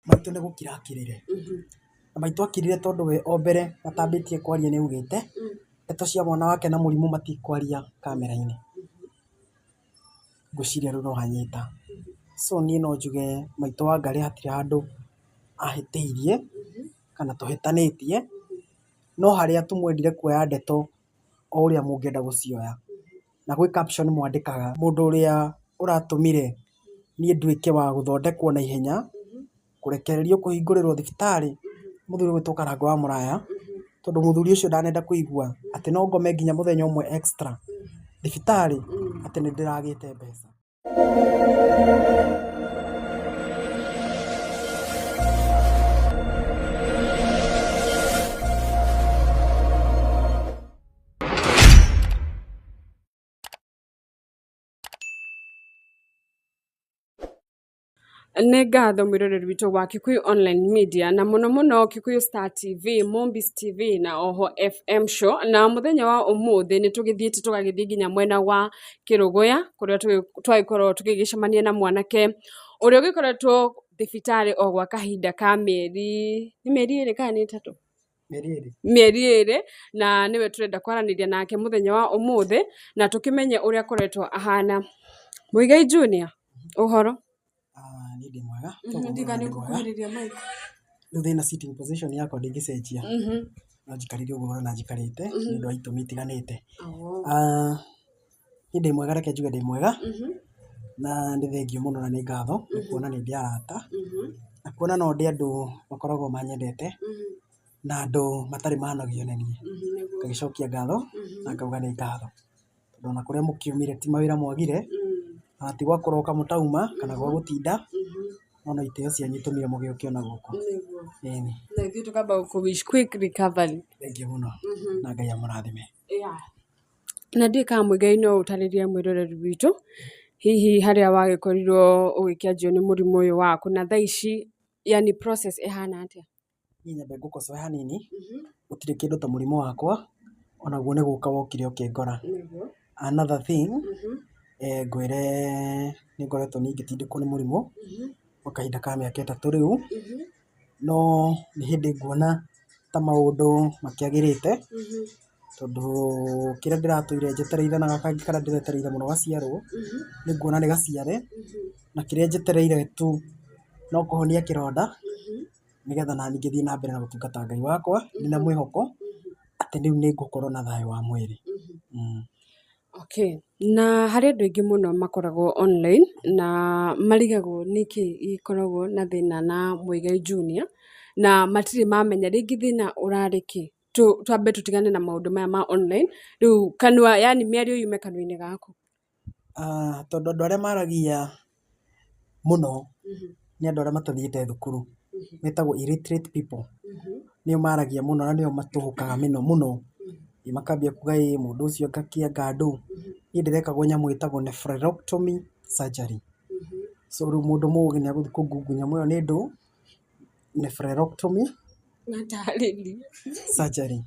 Maitũ nĩ gũkira akirire. Na maitũ akirire tondũ we o mbere atambĩtie kwaria nĩ augĩte, ndeto cia mwana wake na mũrimũ matikwaria kamera-inĩ. Ngwĩciria rĩu nĩ wanyita. So niĩ no njuge maitũ Wangarĩ hatirĩ handũ ahĩtĩirie kana tũhĩtanĩtie, no harĩa tu mwendire kuoya ndeto o ũrĩa mũngĩenda gũcioya. Na gwĩ caption mwandĩkaga, mũndũ ũrĩa ũratũmire niĩ nduĩke wa gũthondekwo na ihenya, kũrekererio kũhingũrĩrwo thibitarĩ, mũthuri ũgwĩtwo Karangũ wa Mũraya, tondũ mũthuri ũcio ndanenda kũigua atĩ no ngome nginya mũthenya ũmwe extra thibitarĩ, atĩ nĩ ndĩragĩte mbeca. Nĩ ngatho mwĩroreri witũ wa Kikuyu Online Media na mũno mũno Kikuyu Star TV, Mombis TV na oho FM Show. Na mũthenya wa ũmũthĩ nĩ tũgĩthiĩte tũgagĩthiĩ nginya mwena wa Kĩrũgũya kũrĩa twagĩkorwo tũgĩgĩcemania na mwanake ũrĩa ũgĩkoretwo thibitarĩ o gwa kahinda ka mĩeri, nĩ mĩeri ĩrĩ kana nĩ ĩtatũ? Mĩeri ĩrĩ. Mĩeri ĩrĩ, na nĩwe tũrenda kwaranĩria nake mũthenya wa ũmũthĩ na tũkĩmenye ũrĩa akoretwo ahana. Muigai Junior, ũhoro? Ah, niĩ ndĩ mwega. Toguo ndĩ mwega. Rĩu thĩna sitting position yakwa ndĩngĩcenjia. No njikarire ũguo ũrona njikarĩte nĩ ũndũ wa itũmi itiganĩte. Ah, niĩ ndĩ mwega reke njuge ndĩ mwega na nĩ thengiũ mũno na nĩ ngatho nĩ kuona nĩ ndĩ arata na kuona no ndĩ andũ makoragwo manyendete na andũ matarĩ manogio nĩ niĩ. Ngagĩcokia ngatho na ngauga nĩ ngatho. Tondũ ona kũrĩa mũkiumire ti mawĩra mwagire, ona ti gwa kũroka mũtauma kana gwa gũtinda, no no itĩo cianyu itũmire mũgĩũke ona gũkũ. Ĩni. Na ithuĩ tũkamba gũkũ wish quick recovery. Thengiũ mũno na Ngai amũrathime. Na ndiũĩ kana Muigai no ũtarĩrie mwĩroreri witũ, hihi harĩa wagĩkorirwo ũgĩkĩanjio nĩ mũrimũ ũyũ waku na thaa ici yani process ĩhana atĩa? Niĩ nyambe ngũkocoe hanini, gũtirĩ kĩndũ ta mũrimũ wakwa, onaguo nĩ gũka wokire ũkĩngora. Another thing, ngwĩre nĩ ngoretwo niĩ ngĩtindĩkwo nĩ mũrimũ, gwa kahinda ka mĩaka ĩtatũ rĩu, no nĩ hĩndĩ nguona ta maũndũ makĩagĩrĩte, tondũ kĩrĩa ndĩratũire njetereire na gaka karĩa ndĩretereire mũno gaciarwo, nĩ nguona nĩ gaciare, na kĩrĩa njetereire tu no kũhonia kĩronda, nĩgetha naniĩ ngĩthiĩ na mbere na gũtungata Ngai wakwa, ndĩna mwĩhoko atĩ rĩu nĩ ngũkorwo na thayũ wa mwĩrĩ. Okay. Na harĩ andũ aingĩ mũno makoragwo online na marigagwo nĩkĩ gĩkoragwo na thĩna na Muigai Junior, na matirĩ mamenya rĩngĩ thĩna ũrarĩ kĩ. Twambe tũtigane na maũndũ maya ma online, rĩu kanua yani mĩario yume kanua-inĩ gaku. Tondũ andũ arĩa maragia mũno nĩ andũ arĩa matathiĩte thukuru, metagwo illiterate people, nĩo maragia mũno na nĩo matũhũkaga mũno, makambia kuga ĩ mũndũ ũcio anga kĩ anga ndũ. Niĩ ndĩrekagwo nyamũ ĩtagwo nephrectomy surgery. So rĩu mũndũ mũgĩ nĩ egũthiĩ kũ google nyamũ ĩyo nĩ ndũ, nephrectomy surgery.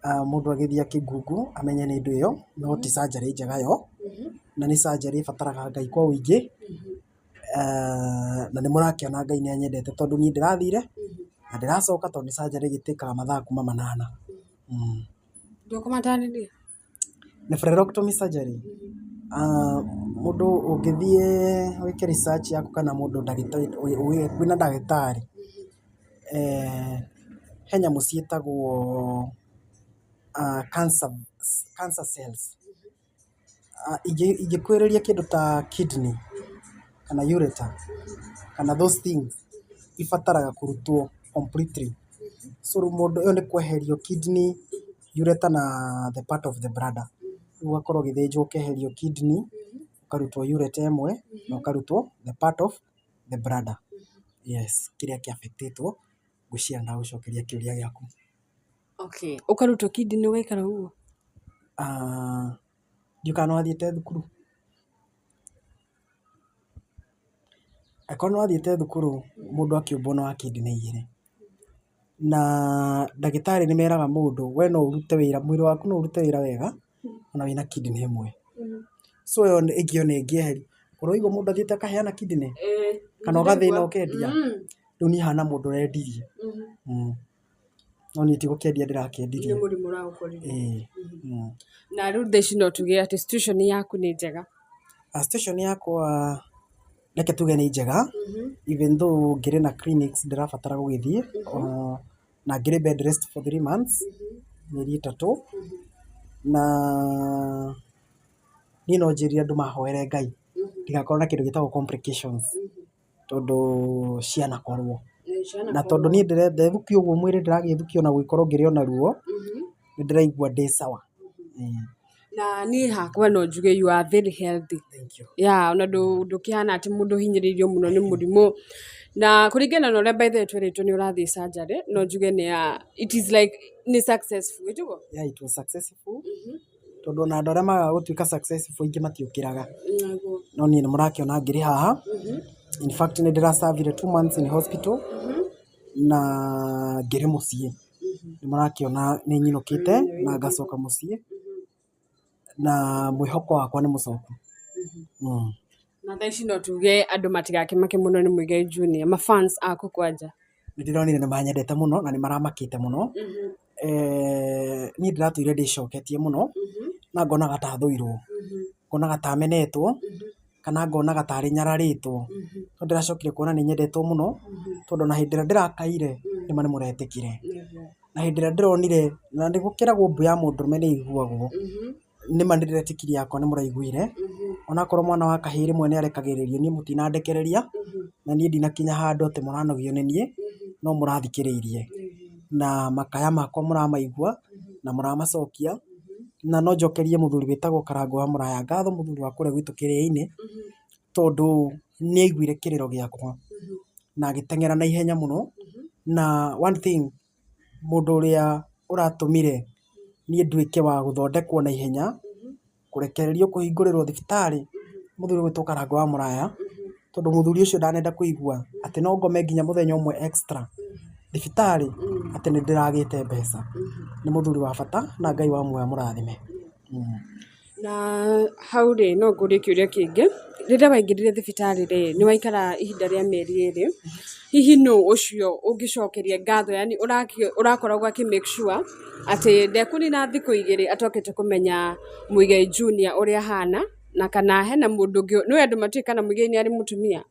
Mũndũ agĩthiĩ akĩ google amenye nĩ ndũ ĩyo, no ti surgery njega yo, na nĩ surgery ĩbataraga Ngai kwa ũingĩ, na nĩ mũrakĩona Ngai nĩ anyendete tondũ niĩ ndĩrathire na ndĩracoka tondũ nĩ surgery ĩgĩtĩkaga mathaa kuma manana. Ndũkũmatarĩria? Nephrectomy surgery, mũndũ ũngĩthiĩ wĩke research yaku kana mũndũ ndagĩtarĩ kwĩna ndagĩtarĩ, he nyamũ ciĩtagwo cancer cells. Ingĩkuhĩrĩria kĩndũ ta kidney kana ureter kana those things ibataraga kũrutwo completely. So rĩu mũndũ ĩyo nĩ kweherio kidney, ureter na the part of the bladder. Rĩu ũgakorwo ũgĩthĩnjwo ũkeherio kidney, ũkarutwo ureter ĩmwe na ũkarutwo the part of the bladder. Yes, kĩrĩa kĩ affect ĩtwo, ngwĩciria nĩ ndagũcokeria kĩũria gĩaku. Okay, ũkarutwo kidney ũgaikara ũguo? Ndiũĩ kana nĩ wathiĩte thukuru? Angĩkorwo nĩ wathiĩte thukuru mũndũ akĩũmbwo nĩ wa kidney igĩrĩ, na ndagĩtarĩ nĩ meraga mũndũ we no ũrute wĩra, mwĩrĩ waku no ũrute wĩra wega ona wĩna kidney ĩmwe. So ĩyo ĩngĩ ona ĩngĩeherio, ũrĩ waigua mũndũ athiĩte akaheana kidney? Kana ũgathĩna ũkendia? Rĩu niĩ hana mũndũ ũrendirie. No niĩ ti gũkĩendia ndĩrakĩendirie. Nĩ mũrimũ ũragũkorire. Ĩĩ. Na rĩu thaa ici no tuge atĩ situation yaku nĩ njega? Situation yakwa reke tuge nĩ njega, even though ngĩrĩ na clinics ndĩrabatara gũgĩthiĩ, na ngĩrĩ bed rest for 3 months, mĩeri 3, na niĩ no njĩrire andũ mahoere Ngai ndigakorwo na kĩndũ gĩtagwo complications, tondũ cianakorwo. Na tondũ niĩ ndethukia ũguo mwĩrĩ ndĩragĩthukia ona gũgĩkorwo ngĩrĩ ona ruo, nĩ ndĩraigua ndĩ sawa. Na niĩ hakwa no njuge you are very healthy. Thank you. Yeah, ona ndũkĩhana atĩ mũndũ ũhinyĩrĩirio mũno nĩ mũrimũ. Na kũringana na ũrĩa by the way twerĩtwo nĩ ũrathiĩ surgery, no njuge nĩ ya, it is like nĩ successful, ĩtiguo? Yeah, it was successful. Tondũ ona andũ arĩa magaga gũtuĩka successful aingĩ matiũkĩraga. No niĩ nĩ mũrakĩona ngĩrĩ haha. In fact nĩ ndĩracavire 2 months in hospital na ngĩrĩ mũciĩ. Nĩ mũrakĩona nĩ nyinũkĩte na ngacoka mũciĩ na mwĩhoko wakwa nĩ mũcoku. Na thaa ici no tuge andũ matigakĩmake mũno nĩ Muigai Junior, ma fans aku kwanja. Nĩ ndĩronire nĩ manyendete mũno na nĩ maramakĩte mũno. Niĩ ndĩratũire ndĩcoketie mũno na ngonaga ta thũirwo, ngonaga ta menetwo kana ngonaga tarĩ nyararĩtwo. No ndĩracokire kuona nĩ nyendetwo mũno tondũ ona hĩndĩ ĩrĩa ndĩrakaire nĩma nĩ mũretĩkire. Na hĩndĩ ĩrĩa ndĩronire na nĩ gũkĩragwo mbu ya mũndũrũme nĩ ĩiguagwo, nĩma nĩ ndĩretĩkirie yakwa nĩ mũraiguire. Onakorwo mwana wa kahĩĩ rĩmwe nĩ arekagĩrĩrio niĩ mũtinandekereria na niĩ ndinakinya handũ atĩ mũranogio nĩ niĩ no mũrathikĩrĩirie. Na makaya makwa mũramaigua na mũramacokia. Na no njokerie mũthuri wĩtagwo Karangũ wa Mũraya ngatho, mũthuri wa kũrĩa gwitũ Kĩrĩainĩ, tondũ nĩ aiguire kĩrĩro gĩakwa na agĩteng'era na ihenya mũno. Na one thing, mũndũ ũrĩa ũratũmire niĩ nduĩke wa gũthondekwo na ihenya, kũrekererio kũhingũrĩrwo thibitarĩ, mũthuri ũgwĩtwo Karangũ wa Mũraya, tondũ mũthuri ũcio ndanenda kũigua atĩ no ngome nginya mũthenya ũmwe extra thibitarĩ atĩ nĩ ndĩragĩte mbeca. Nĩ mũthuri wa bata na Ngai wa muoyo amũrathime. Na hau rĩ, no ngũrie kĩũria kĩngĩ, rĩrĩa waingĩrire thibitarĩ rĩ, nĩ waikara ihinda rĩa mĩeri 2, hihi nũ ũcio ũngĩcokeria ngatho, yani ũrakoragwo akĩ make sure atĩ ndekũnina thikũ 2 atokĩte kũmenya Muigai Junior ũrĩa ahana, na kana hena mũndũ ũngĩ, nĩũĩ andũ matiũĩ kana Muigai nĩ arĩ mũtumia,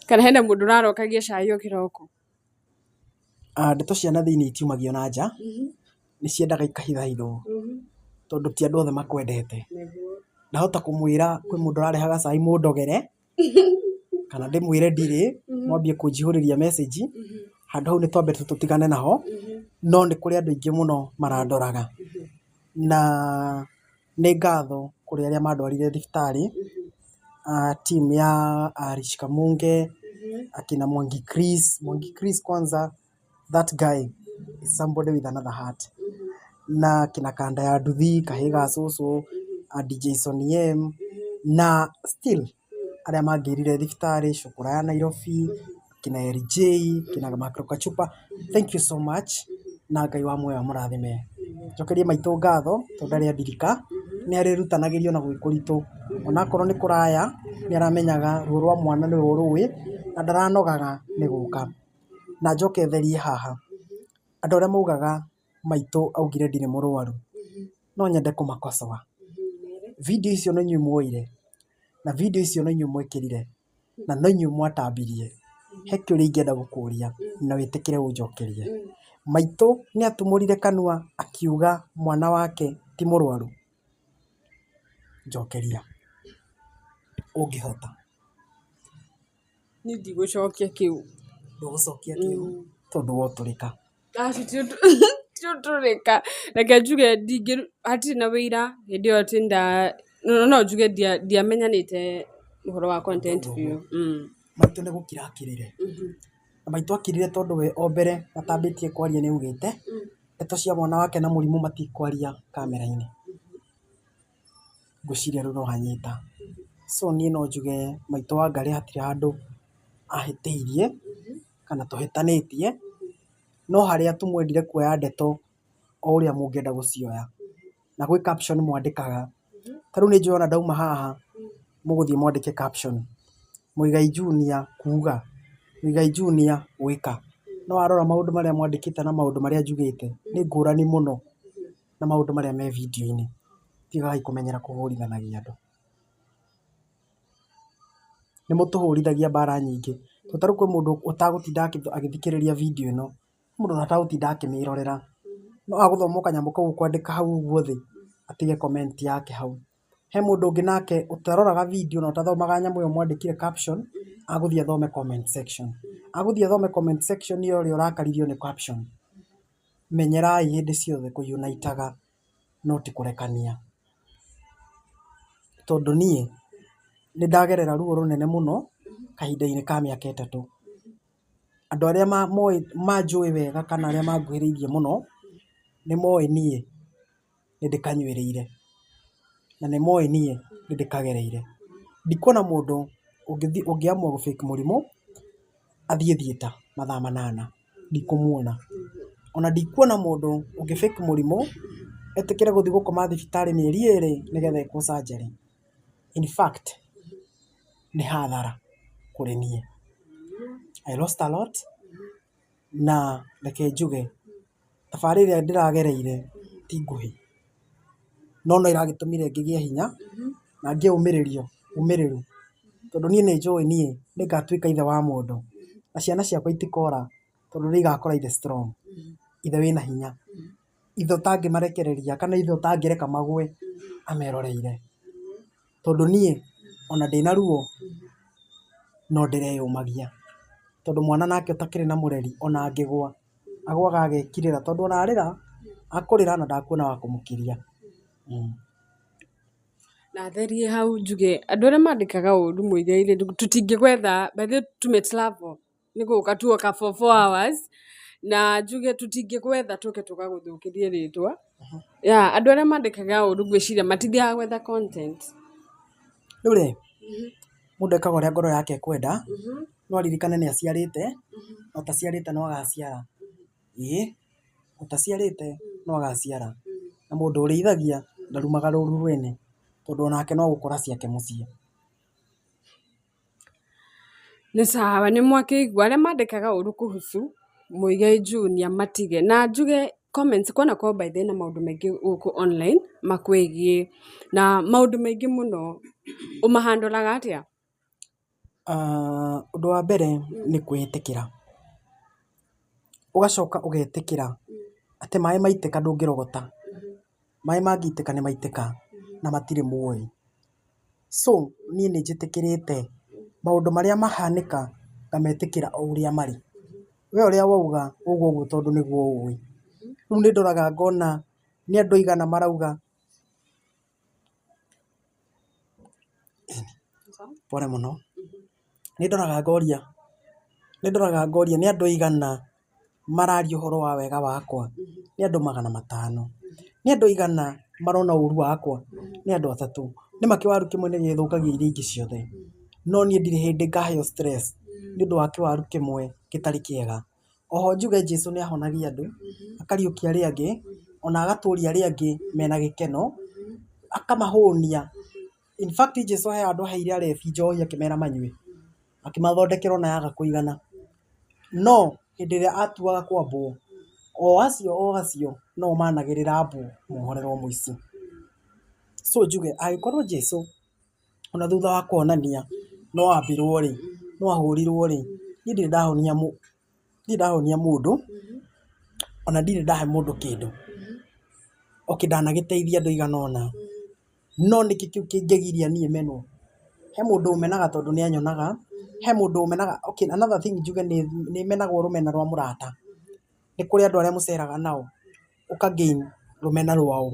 kana hena mũndũ ũrarokagia cai o kĩroko? Ndeto cia na thĩiniĩ itiumagio na nja, nĩ ciendaga ikahithahithwo tondũ ti andũ othe makwendete. Ndahota kũmwĩra kwĩ mũndũ ũrarehaga cai mũndogere, kana ndĩmwĩre ndirĩ, mwambie kũnjihũrĩria message, handũ hau nĩ twambe tũtigane naho, no nĩ kũrĩ andũ aingĩ mũno marandoraga. Na nĩ ngatho kũrĩ arĩa mandwarire thibitarĩ, team ya Arish Kamunge, akina Mwangi Chris, Mwangi Chris kwanza, that guy is somebody with another heart. Na kina Kanda ya Nduthi, kahĩĩ ga cũcũ, DJ Sonny M, na still arĩa mangĩrire thibitarĩ, Cũkũra ya Nairobi, kina LJ, kina Macro Kachupa, thank you so much na Ngai wa muoyo amũrathime. Njokerie maitũ ngatho tondũ ndarĩ andirika, nĩ arĩrutanagĩria ona gwĩ kũritũ, onakorwo nĩ kũraya, nĩ aramenyaga ruo rwa mwana nĩwe ũrũĩ na ndaranogaga nĩ gũka. Na njoke therie haha, andũ arĩa maugaga maitũ augire ndirĩ mũrwaru, no nyende kũmakocoa. Video icio no inyuĩ muoire, na video icio no inyuĩ mwekĩrire, na no inyuĩ mwatambirie. He kĩũria ingĩenda gũkũria na wĩtĩkĩre ũnjokerie. Maitũ nĩ atumũrire kanua akiuga mwana wake ti mũrwaru? Njokeria ũngĩhota. Niĩ ndigũcokia kĩu. Ndũgũcokia kĩu tondũ wotũrĩka. Acio ti ũtũrĩka. Reke njuge hatirĩ na wĩira hĩndĩ ĩyo atĩ no njuge ndiamenyanĩte ũhoro wa content biũ. Maitũ nĩ gũkira akirire. Na maitũ akirire tondũ we o mbere atambĩtie kwaria nĩ augĩte ndeto cia mwana wake na mũrimũ matikwaria kamera-inĩ. Ngwĩciria rĩu nĩ wanyita. So niĩ no njuge maitũ wa Ngarĩ hatirĩ handũ ahĩtĩirie kana tũhĩtanĩtie, no harĩa tu mwendire kuoya ndeto o ũrĩa mũngĩenda gũcioya. Na gwĩ caption mwandĩkaga. Ta rĩu nĩ njũĩ ona ndauma haha mũgũthiĩ mwandĩke caption. Muigai Junior kuga, Muigai Junior gwĩka. No warora maũndũ marĩa mwandĩkĩte na maũndũ marĩa njugĩte nĩ ngũrani mũno na maũndũ marĩa me video-inĩ. Tigai kũmenyera kũhũrithanagia andũ. Nĩ mũtũhũrithagia mbara nyingĩ. To ta rĩu kwĩ mũndũ ũtagũtinda agĩthikĩrĩria video ĩno, kwĩ mũndũ ũtagũtinda akĩmĩrorera. No agũthoma o kanyamũ kau ũkwandĩka hau ũguo thĩ, atige comment yake hau. He mũndũ ũngĩ nake ũtaroraga video na ũtathomaga nyamũ ĩyo mwandĩkire caption, agũthiĩ athome comment section. Agũthiĩ athome comment section ya ũrĩa ũrakaririo nĩ caption. Menyerai hĩndĩ ciothe kũ unite aga no ti kũrekania. Tondũ niĩ nĩ ndagerera ruo rũnene mũno kahinda-inĩ ka mĩaka 3. Andũ arĩa manjũĩ wega kana arĩa manguhĩrĩirie mũno, nĩ moĩ niĩ nĩ ndĩkanyuĩrĩire, na nĩ moĩ niĩ nĩ ndĩkagereire. Ndikuona mũndũ ũngĩ amua gũ fake mũrimũ athiĩ theatre mathaa 8, ndikũmuona. Ona ndikuona mũndũ ũngĩ fake mũrimũ etĩkĩre gũthiĩ gũkoma thibitarĩ mĩeri 2 nĩgetha ekwo surgery. In fact, nĩ hathara kũrĩ niĩ. I lost a lot na reke njuge thabarĩ ĩrĩa ndĩragereire ti nguhĩ, no no ĩragĩtũmire ngĩgĩe hinya na ngĩe ũmĩrĩrio, ũmĩrĩru, tondũ niĩ nĩ njũĩ niĩ nĩ ngatuĩka ithe wa mũndũ na ciana ciakwa itikora tondũ nĩ igakora ithe strong, ithe wĩna hinya, ithe ũtangĩmarekereria kana ithe ũtangĩreka magwe ameroreire. Tondũ niĩ ona ndĩna ruo no ndĩreyũmagia, tondũ mwana nake ũtakĩrĩ na mũreri ona angĩgwa, agwaga agekirĩra tondũ ona arĩra, akũrĩra na ndakuona wa kũmũkiria. Na therie hau njuge andũ arĩa mandĩkaga ũru Muigai-rĩ, tũtingĩgwetha, by the way tume travel nĩ gũka tuoka for 4 hours na njuge tũtingĩgwetha tũke tũgagũthũkĩrie rĩtwa. Yeah, andũ arĩa mandĩkaga ũru ngwĩciria matithiaga gwetha content. Rĩu rĩ, mũndũ ekaga ũrĩa ngoro yake ĩkwenda, no aririkane nĩ aciarĩte, na ũtaciarĩte no agaciara. Ĩĩ, ũtaciarĩte no agaciara. Na mũndũ ũrĩithagia ndarumaga rũru rwene, tondũ onake no gũkora ciake mũciĩ. Nĩ sawa nĩ mwakĩigua arĩa mandĩkaga ũru kuhusu Muigai Junior matige na njuge comments kwanakorwo by the way na maũndũ maingĩ gũkũ online makwĩgiĩ na maũndũ maingĩ mũno ũmahandũraga atĩa? Ũndũ wa mbere nĩ kwĩĩtĩkĩra, ũgacoka ũgetĩkĩra atĩ maĩ maitĩka ndũngĩrogota, maĩ mangĩitĩka nĩ maitĩka na matirĩ muoyo. So niĩ nĩ njĩtĩkĩrĩte maũndũ marĩa mahanĩka ngametĩkĩra o ũrĩa marĩ. We ũrĩa wauga uga ũguo tondũ nĩguo ũĩ. Rĩu nĩ ndoraga ngona nĩ andũ aigana marauga, pole mũno, nĩ ndoraga ngoria, nĩ ndoraga ngoria nĩ andũ aigana mararia ũhoro wa wega wakwa, nĩ andũ 500. Nĩ andũ aigana marona ũru wakwa, nĩ andũ 3. Nĩ ma kĩwaru kĩmwe nĩ gĩthũkagia iria ingĩ ciothe, no niĩ ndirĩ hĩndĩ ngaheo stress nĩ ũndũ wa kĩwaru kĩmwe gĩtarĩ kĩega. Oho njuge Jesũ nĩ ahonagia andũ, akariũkia arĩa angĩ, ona agatũria arĩa angĩ mena gĩkeno, akamahũnia. In fact Jesũ he handũ aheire arebi njohi akĩmera manyue, akĩmathondekera ona yaga kũigana. No hĩndĩ ĩrĩa atuaga kwambwo, o acio o acio no managĩrĩra ambwo mohorerwo mũici. So njuge angĩkorwo Jesũ ona thutha wa kũhonania no ambirwo rĩ, no ahũrirwo rĩ, niĩ ndirĩ ndahonia ndirĩ ndahonia mũndũ, ona ndirĩ ndahe mũndũ kĩndũ. Okay, ndanagĩteithia andũ aigana ũna, no nĩkĩ kĩu kĩngĩgiria niĩ menwo? He mũndũ ũmenaga tondũ nĩ anyonaga, he mũndũ ũmenaga, okay another thing njuge nĩ menagwo rũmena rwa mũrata. Nĩ kũrĩ andũ arĩa mũceraga nao, ũka gain rũmena rwao,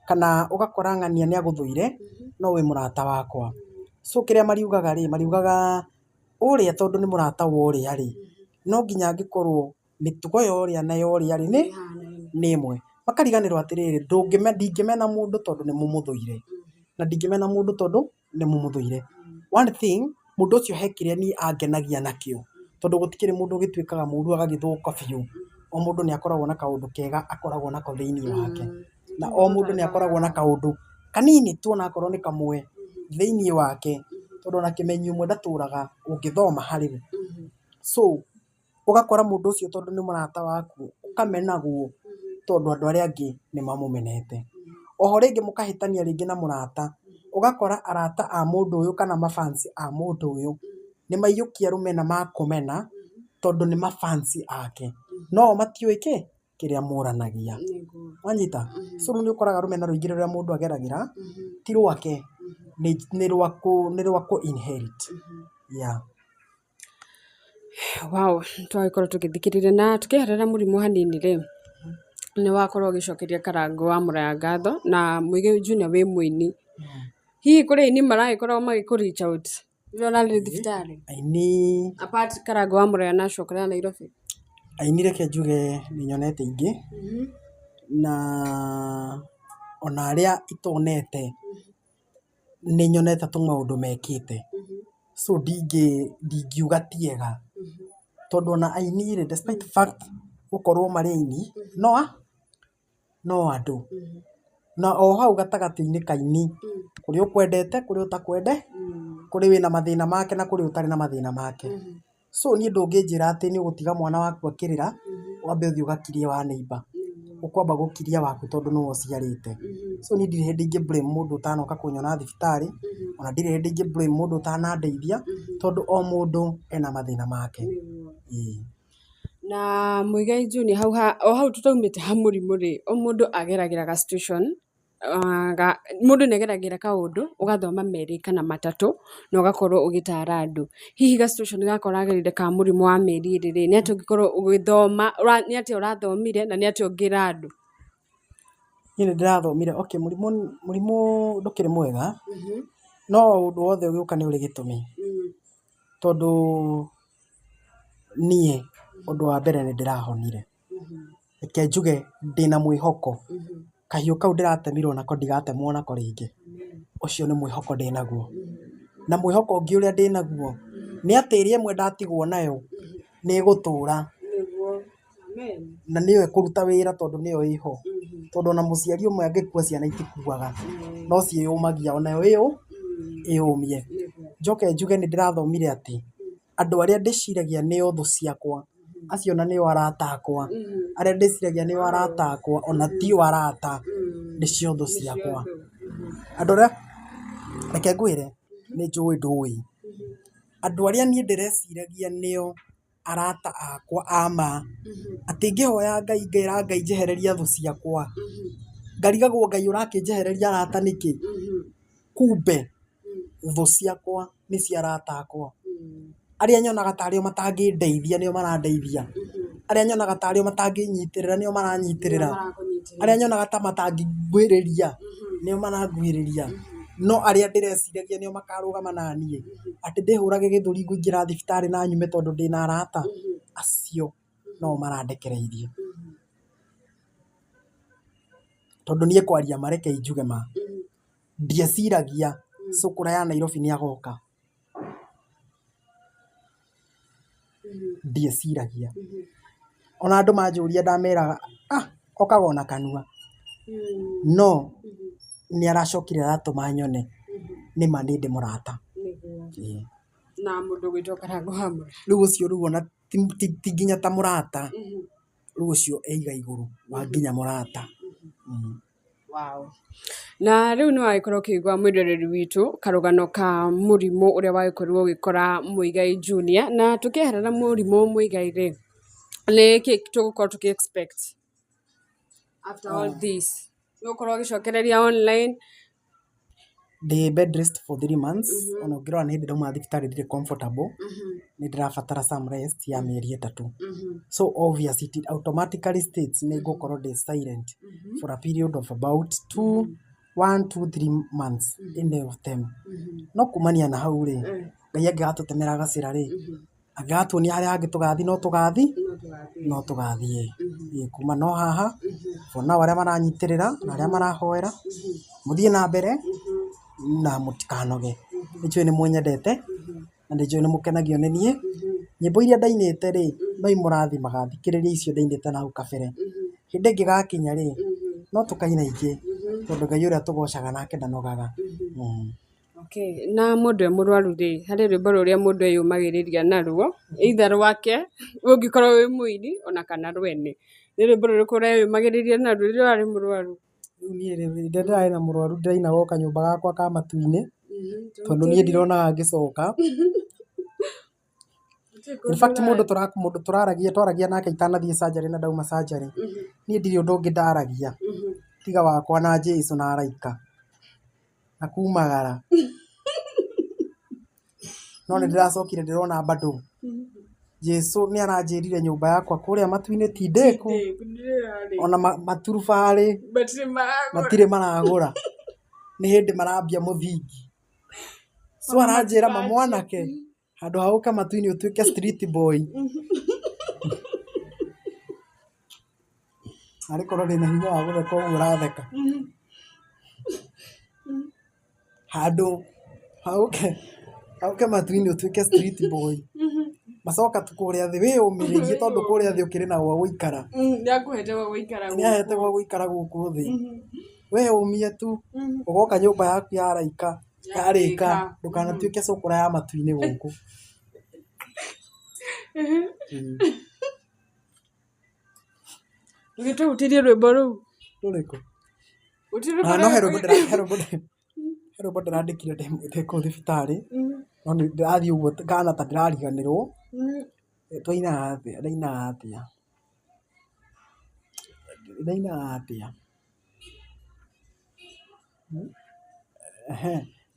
kana ũgakora ng'ania nĩ agũthũire no wĩ mũrata wakwa. So kĩrĩa mariugaga rĩ, mariugaga ũrĩa tondũ nĩ mũrata wa ũrĩa rĩ, no nginya angĩkorwo mĩtugo ya ũrĩa na ya ũrĩa rĩ, nĩ ĩmwe. Makariganĩrwo atĩrĩrĩ, ndingĩmena mũndũ tondũ nĩ mũmũthũire, na ndingĩmena mũndũ tondũ nĩ mũmũthũire. One thing, mũndũ ũcio he kĩrĩa niĩ angenagia nakĩo, tondũ gũtikĩrĩ mũndũ ũgĩtuĩkaga mũru agagĩthũka biũ. O mũndũ nĩ akoragwo na kaũndũ kega akoragwo nako thĩiniĩ wake. Na o mũndũ nĩ akoragwo na kaũndũ kanini tu onakorwo nĩ kamwe thĩiniĩ wake. Tondũ ona kĩmenyi ũmwe ndatũraga ũngĩthoma harĩ we. So ũgakora mũndũ ũcio tondũ nĩ mũrata waku ũkamenagwo tondũ andũ arĩa angĩ nĩ mamũmenete. Oho rĩngĩ mũkahĩtania rĩngĩ na mũrata, ũgakora arata a mũndũ ũyũ kana ma fans a mũndũ ũyũ nĩ maiyũkia rũmena makũmena tondũ nĩ ma fans ake. No o matiũĩ kĩ? Kĩrĩa moranagia. Wanyita? So rĩu nĩ ũkoraga rũmena rũingĩ rũrĩa mũndũ ageragĩra ti rwake, nĩ rwa kũ inherit. Yeah. Wow, twagĩkorwo tũgĩthikĩrĩria na tũkĩeherera mũrimũ hanini rĩ, nĩ wakorwo ũgĩcokeria Karangũ wa Mũraya ngatho na Muigai Junior wĩ mũini. Hihi kũrĩ aini maragĩkorwo magĩkũ reach out rĩrĩa ũrarĩ thibitarĩ? Aini Apart Karangũ wa Mũraya na Cũkũrũ Nairobi. Aini reke njuge nĩ nyonete aingĩ, na ona arĩa itonete nĩ nyonete tũmaũndũ mekĩte. So ndingiuga ti ega, tondũ ona aini rĩ, despite the fact gũkorwo marĩ aini, no andũ. Na o hau gatagatĩ-inĩ ka aini, kũrĩ ũkwendete, kũrĩ ũtakwendete, kũrĩ wĩna mathĩna make na kũrĩ ũtarĩ na mathĩna make. So niĩ ndũngĩnjĩra atĩ nĩ ũgũtiga mwana waku akĩrĩra, wambe ũthiĩ ũgakirie wa neighbour. Ũkwamba gũkiria waku tondũ nĩwe ũciarĩte. So niĩ ndirĩ hĩndĩ ingĩ blame mũndũ ũtanoka kũnyona thibitarĩ, ona ndirĩ hĩndĩ ingĩ blame mũndũ ũtanandeithia, tondũ o mũndũ ena mathĩna make. Ĩĩ. Na Muigai Junior hau o hau tũtaumĩte ha mũrimũ rĩ, o mũndũ ageragĩra ga situation, mũndũ nĩ ageragĩra kaũndũ ũgathoma merĩ kana matatũ na ũgakorwo ũgĩtara andũ. Hihi ga situation gaka ũragereire ka mũrimũ wa mĩeri ĩrĩ rĩ, nĩ atĩa ũngĩkorwo ũgĩthoma, nĩ atĩa ũrathomire na nĩ atĩa ũngĩra andũ? Niĩ nĩ ndĩrathomire, okay, mũrimũ mũrimũ ndũkĩrĩ mwega, no ũndũ wothe ũgĩũka nĩ ũrĩ gĩtũmi. Tondũ niĩ ũndũ wa mbere nĩ ndĩrahonire. Reke njuge ndĩna mwĩhoko, kahiũ kau ndĩratemirwo nako ndigatemwo nako rĩngĩ. Ũcio nĩ mwĩhoko ndĩnaguo. Na mwĩhoko ũngĩ ũrĩa ndĩnaguo, nĩ atĩ ĩrĩa ĩmwe ndatigwo nayo, nĩ ĩgũtũra. Na nĩyo ĩkũruta wĩra tondũ nĩyo ĩho. Tondũ ona mũciari ũmwe angĩkua ciana itikuaga, no ciĩyũmagia onayo ĩyũmie. Njoke njuge nĩ ndĩrathomire atĩ, andũ arĩa ndĩciragia nĩo thũ ciakwa, acio ona nĩo arata akwa. Arĩa ndĩciragia nĩo arata akwa, ona tio arata, nĩcio thũ ciakwa. Andũ arĩa, reke ngwĩre, nĩ njũĩ ndũĩ. Andũ arĩa niĩ ndĩreciragia nĩo arata akwa a ma, atĩ ngĩhoya Ngai ngera Ngai njehereria thũ ciakwa, ngarigagwo Ngai ũrakĩnjehereria arata nĩkĩ? Kumbe thũ ciakwa nĩcio arata akwa. Arĩa nyonaga tarĩ o matangĩndeithia nĩo marandeithia. Arĩa nyonaga tarĩ o matangĩnyitĩrĩra nĩo maranyitĩrĩra. Arĩa nyonaga ta matangĩnguhĩrĩria nĩo maranguhĩrĩria. No arĩa ndĩreciragia nĩo makarũgama naniĩ, atĩ ndĩhũrage gĩthũri ngũingĩra thibitarĩ na nyume tondũ ndĩna arata, acio no marandekereirie. Tondũ niĩ kwaria ma reke njuge ma, ndieciragia cũkũra ya Nairobi nĩ agoka. Ndieciragia. Ona andũ manjũria ndameraga ah, okaga ona kanua. No nĩ aracokire aratũma nyone nĩma nĩ ndĩ mũrata. Ĩĩ. Na mũndũ ũgwĩtwo Karangũ wa Mũraya. Rĩu ũcio rĩu ona ti nginya ta mũrata, rĩu ũcio e iga igũrũ wa nginya mũrata. Wow. Na rĩu nĩ wagĩkorwo ũkĩigua mwĩroreri witũ karũgano ka mũrimũ ũrĩa wagĩkorirwo ũgĩkora Muigai Junior, na tũkĩeherera mũrimũ Muigai rĩ, nĩ kĩ tũgũkorwo tũkĩ expect after all this? Nĩ ũgũkorwo ũgĩcokereria online? Ndĩ bed rest for 3 months, ona ũngĩrora nĩ hĩndĩ ndauma thibitarĩ ndirĩ comfortable, nĩ ndĩrabatara some rest ya mĩeri ĩtatũ. So obvious it automatically states nĩ ngũkorwo ndĩ silent for a period of about two, one, two, 3 months, any of them. No kumania na hau rĩ, Ngai angĩgatũtemera gacĩra rĩ, angĩgatuonia harĩa hangĩ tũgathiĩ no tũgathiĩ, no tũgathiĩ. Ĩĩ kuma no haha, for now arĩa maranyitĩrĩra na arĩa marahoera, mũthiĩ na mbere na mũtikanoge. Nĩ njũĩ nĩ mũnyendete na nĩ njũĩ nĩ mũkenagio nĩ niĩ. Nyĩmbo iria ndainĩte rĩ, no imũrathimaga, thikĩrĩria icio ndainĩte na hau kabere. Hĩndĩ ĩngĩgakinya rĩ, no tũkaina ingĩ, tondũ Ngai ũrĩa tũgocaga nake ndanogaga. Okay. Na mũndũ e mũrwaru rĩ, harĩ rwĩmbo rũrĩa mũndũ eyũmagĩrĩria naruo, either rwake ũngĩkorwo wĩ mũini ona kana rwene. Nĩ rwĩmbo rũrĩkũ ũreyũmagĩrĩria naruo rĩrĩa ũrarĩ mũrwaru? Rĩu niĩ rĩ, rĩrĩa ndĩrarĩ na mũrwaru ndĩrainaga o kanyũmba gakwa ka matu-inĩ, tondũ niĩ ndironaga ngĩcoka. In fact mũndũ tũraragia twaragia nake itanathiĩ surgery na ndauma surgery, niĩ ndirĩ ũndũ ũngĩ ndaragia tiga wakwa na Jesũ na araika na kumagara. No nĩ ndĩracokire ndĩrona bado Jesũ nĩ aranjĩrire nyũmba yakwa kũrĩa matu-inĩ ti ndĩku, ona maturubarĩ matirĩ maragũra, nĩ hĩndĩ marambia mũthingi. So aranjĩra ma mwanake, handũ ha ũke matu-inĩ ũtuĩke street boy. Arĩ korwo ndĩna hinya wa gũtheka ũguo ũratheka. Handũ ha ũke matu-inĩ ũtuĩke street boy. Macoka tu kũrĩa thĩ wĩyũmĩrĩrie tondũ kũrĩa thĩ ũkĩrĩ na gwa gũikara. Nĩakũhete gwa gũikara. Nĩahete gwa gũikara gũkũ thĩ. Wĩyũmie tu, ũgoka nyũmba yaku ya araika yarĩka, ndũkanatuĩke cũkũra ya matu-inĩ gũkũ. Ndũgĩtũhutĩrie rwĩmbo rũu. Rũrĩkũ? Gũtirĩ rwĩmbo. No he rwĩmbo ndĩrandĩkire ndĩ kũu thibitarĩ, no nĩ ndĩrathiĩ ũguo ngahana ta ndĩrariganĩrwo. Twainaga atĩa, ndainaga atĩa? Ndainaga atĩa?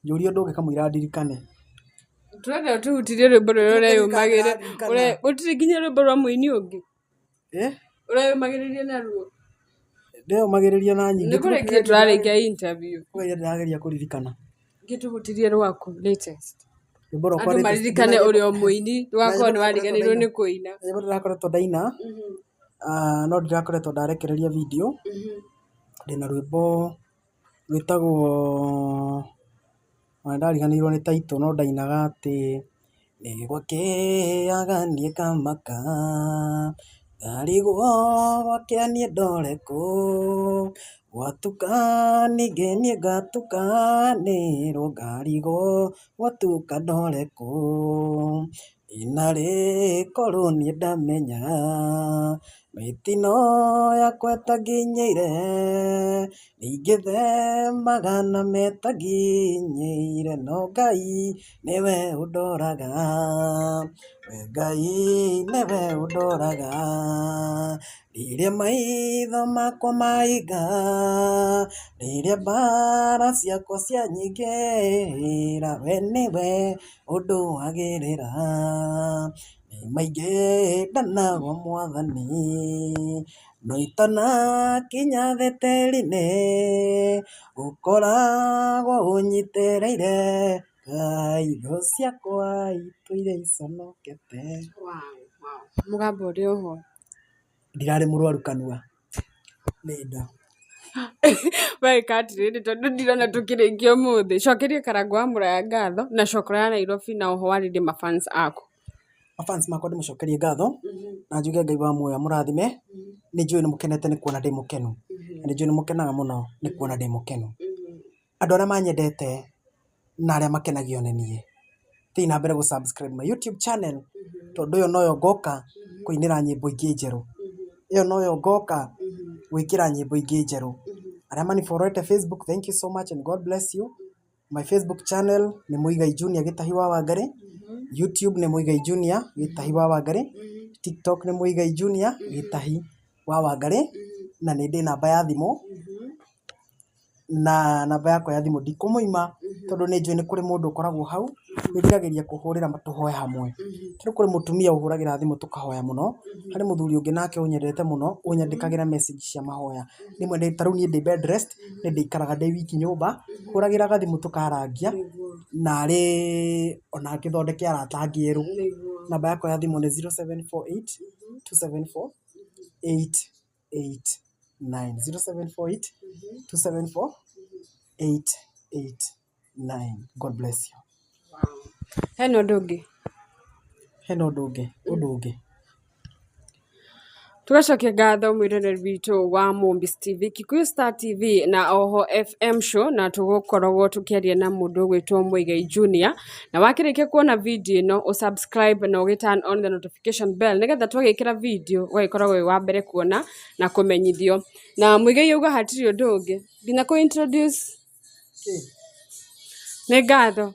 Njũria ũndũ ũngĩ kamũira ndirikane. Tũrenda ũtũhutĩrie rwĩmbo rũrĩa ũreyũmagĩrĩria. Gũtirĩ nginya rwĩmbo rwa mũini ũngĩ? Ũreyũmagĩrĩria naruo? Ndĩreyũmagĩrĩria na nyingĩ. Nĩ kũrĩkia tũrarĩkia interview. Kũgeria ndĩrageria kũririkana. Gĩtũhutĩrie rwaku latest. Rwĩmbo rwakwa. Andũ maririkane ũrĩ o mũini, ndũgakorwo nĩ wariganĩirwo nĩ kũina. Rwĩmbo ndĩrakoretwo ndaina, no ndirakoretwo ndarekereria video. Ndĩna rwĩmbo rwĩtagwo, ona nĩndariganĩirwo nĩ title no ndainaga atĩ, nĩ gwakĩaga niĩ ngamaka, ndarigwo gwakĩa niĩ ndore kũ, gwatuka ningĩ niĩ ngatukanĩrwo, ngarigwo gwatuka ndore kũ, narĩ korwo niĩ ndamenya, mĩtino yakwa ĩtanginyĩire, ingĩthemaga na metanginyĩire, no Ngai nĩwe ũndoraga, we Ngai nĩwe ũndoraga, rĩrĩa maitho makwa maiga, rĩrĩa mbara ciakwa cianyingĩhĩra, we nĩwe ũndũagĩrĩra, nĩ maingĩ ndanagwa Mwathani, no itanakinya thĩ tĩri-inĩ, ũkoragwo ũnyitĩrĩire, Ngai thũ ciakwa itũire iconokete. Mũgambo ũrĩ oho. Ndirarĩ mũrwaru kanua, nĩ nda. Weka atĩrĩrĩ, tondũ ndirona tũkĩrĩkia ũmũthĩ, cokeria Karangũ wa Mũraya ngatho na cokora ya Nairobi na oho warĩrie mafans aku. Mafans makwa ndĩmũcokerie ngatho na njuge Ngai wa muoyo amũrathime. Nĩ njũĩ nĩ mũkenete nĩ kuona ndĩ mũkenu, na nĩ njũĩ nĩ mũkenaga mũno nĩ kuona ndĩ mũkenu. Andũ arĩa manyendete na arĩa makenagio nĩ niĩ, thiĩi na mbere gũ subscribe my YouTube channel, tondũ ĩyo noyo ngoka kũinĩra nyĩmbo ingĩ njerũ. Ĩyo noyo ngoka gwĩkĩra nyĩmbo ingĩ njerũ. Arĩa maniborete Facebook, thank you so much and God bless you. My Facebook channel nĩ Muigai Junior Gĩtahi wa Wangarĩ. YouTube nĩ Muigai Junior Gĩtahi wa Wangarĩ. TikTok nĩ Muigai Junior Gĩtahi wa Wangarĩ. Na nĩ ndĩ namba ya thimũ, na namba yakwa ya thimũ ndikũmũima, tondũ nĩ njũĩ nĩ kũrĩ mũndũ ũkoragwo hau, nĩ ngeragĩria kũhũrĩra tũhoe hamwe. Tondũ kũrĩ mũtumia ũhũragĩra thimũ tũkahoya mũno, harĩ mũthuri ũngĩ nake ũnyendete mũno, ũnyandĩkagĩra message cia mahoya. Rĩmwe ta rĩu niĩ ndĩ bed rest, nĩ ndĩikaraga ndĩ wiki nyũmba, hũragĩra gathimũ tũkarangia, narĩ ona ngĩthondeke arata angĩ erũ. Namba yakwa ya thimũ nĩ 0748 274 889, 0748 274 889. God bless you. Hena ũndũ ũngĩ? Hena ũndũ ũngĩ, ũndũ ũngĩ. Tugacokia ngatho mwĩroreri witũ wa Mombis TV, Kikuyu Star TV na oho FM show, na tũgũkoragwo tũkĩaria na mũndũ ũgwĩtwo Muigai Junior. Na wakĩrĩkia kuona video ĩno, ũsubscribe na ũgĩ turn on the notification bell nĩgetha twagĩkĩra video ũgagĩkoragwo wĩ wa mbere kuona na kũmenyithio. Na Muigai auga hatirĩ ũndũ ũngĩ nginya kũ introduce. Nĩ ngatho.